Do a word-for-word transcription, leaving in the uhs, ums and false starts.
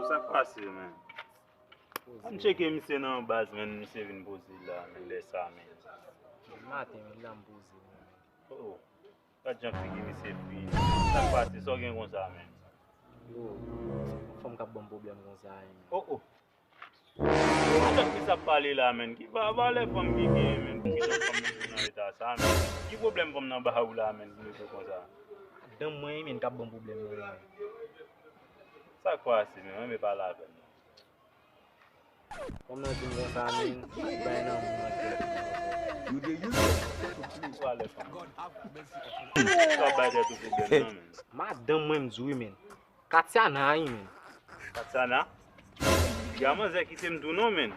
Sa k pase, men? Ann tcheke misye nan baz, men, misye vin poze la, men, lè sa, men. Maten, men, la m poze, men. Oh, oh. Gad jan figi misye fri. Sa k pase, sa w gen konsa, men? Yo, yon fanm k ap ban m pwoblèm konsa, men. Oh, oh. Yo, sa k ap pale la, men? Ki va, valè fanm ki gen, men? Pou ki jan fanm nan nan eta sa, men? Ki pwoblèm fanm nan ba ou la, men, pou misye konsa? Dan mwen, men, k ap ban m pwoblèm nan, men. Sa k pase, men? Mwen, men pale avè m. Fanm nan di m konsa, men, bay nan moun nan tèt. You dey use it to play. Valè fanm. Sa bay tèt ou pwoblèm nan, men. Madanm mwen m di wi, men. Katiana, wi, men. Katiana? Ya manzè kite m tou non, men.